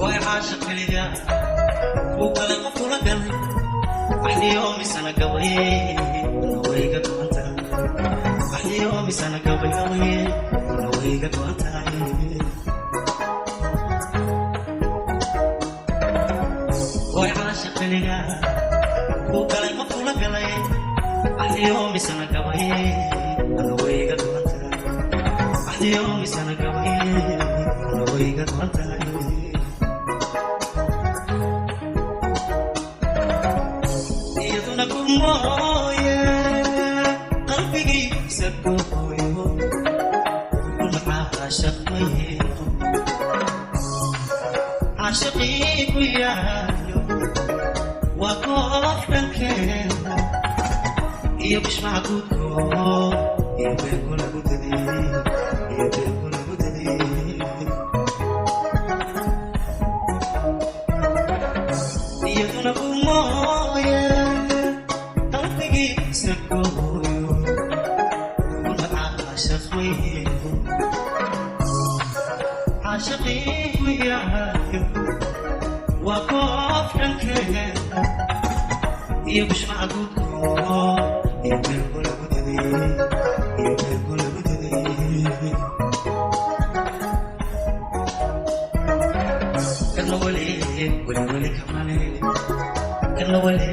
Way caashiq keliga kuu galay qof kula galay axdiyoomisana gabay nawayga go'antahay, axdiyoomisana gabay gabay nawayga go'antahay. Way caashiq keliga kuu galay qof kula galay axdiyoomisana gabay nawayga go'antahay, axdiyoomisana gabay nawayga go'antahay. Iyaduna ku mooye qalbigiisa gooyo kuna caashaqmayo caashaqii ku yaayo waa koof dhankeeda iyo bishmaca guudko iyo beenku lagu dadiyey iyo beenku lagu dadiyey. Iyaduna ku mooye qalbigiisa gooyo kuna caashaqmayo caashaqii ku yaayo waa koof dhankeeda iyo bishmaca guudko iyo beenku lagu dadiyey iyo beenku lagu dadiyey. Kana wali wali wali kamaan heli, kana wali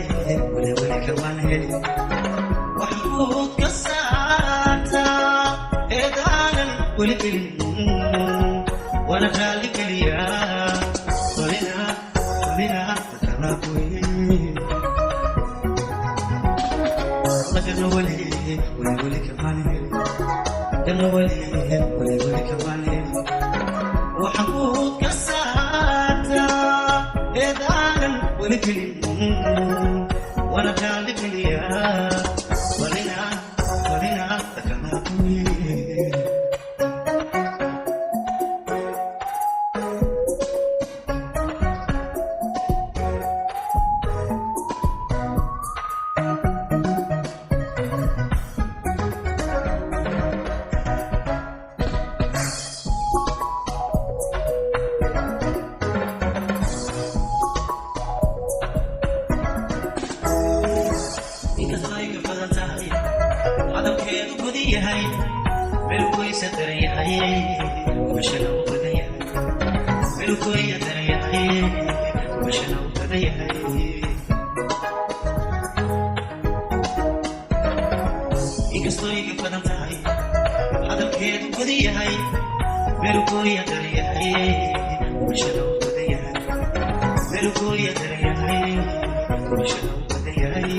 wali wali kamaan heli. Waxaad ka saartaa eedaanan weli gelin wana raalli geliyaa walina walina kala goyn lagana wali wali wali kamaan heli, kana wali wali wali kamaan heli. Waxaad ka saartaa eedaanan weli gelin wana raalli geliyaa walina walina kala goyn. Inkastoo ay ka badan tahay hadalkeedu gudi yahay melgoysa daran yahay gubashana u badan yahay, melgoya daran yahay gubashana u badan yahay. Inkastoo ay ka badan tahay hadalkeedu gudi yahay melgoya daran yahay gubashana u badan yahay, melgoya daran yahay gubashana u badan yahay.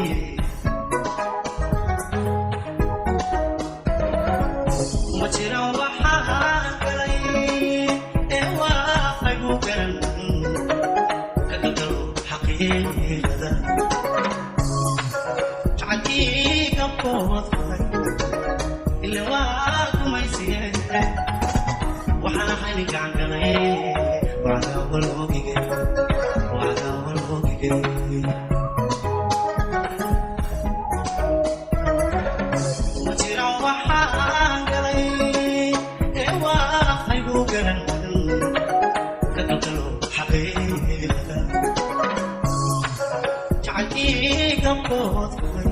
Ma jiraan waxaan galay ee waa igu garan ka galgalo xaqiiqada jacaylkii bood falay ila waa gumaysiye waxaan ahay gacan galay wacdaawal ogige wacdaawal ogige. Ma jiraan waxaan galay ee waa igu garan ka galgalo xaqiiqada jacaylkii bood falay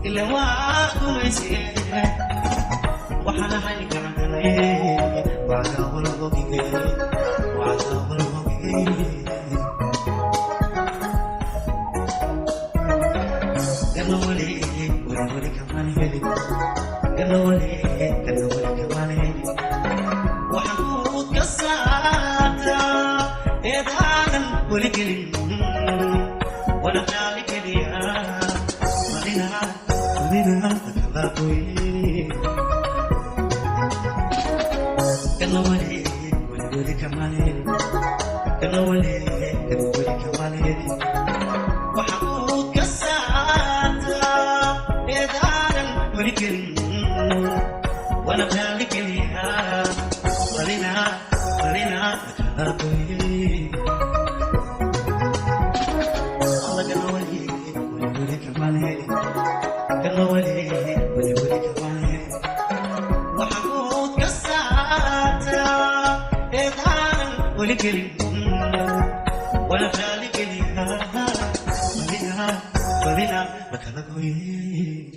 ila waa gumaysiye waxaan ahay gacan galay wacdaawal ogige wacdaawal ogige. Kana wali wali wali kamaan heli, kana wali kana wali kamaan heli. Waxaad ka saartaa eedaanan weli gelin wana raali geliyaa malina malina kala goyn. Kana wali wali wali kamaan heli, kana wali kana wali kamaan heli. Waxaad Wana raaligeliyaa, badina badina lakala gooyey. Alla kana wali wali wali kamaan heli, kana wali wali wali kamaan heli. Waxaad ka saartaa eedaanan weli gelin, wana raaligeliyaa, badina badina lakala gooyey.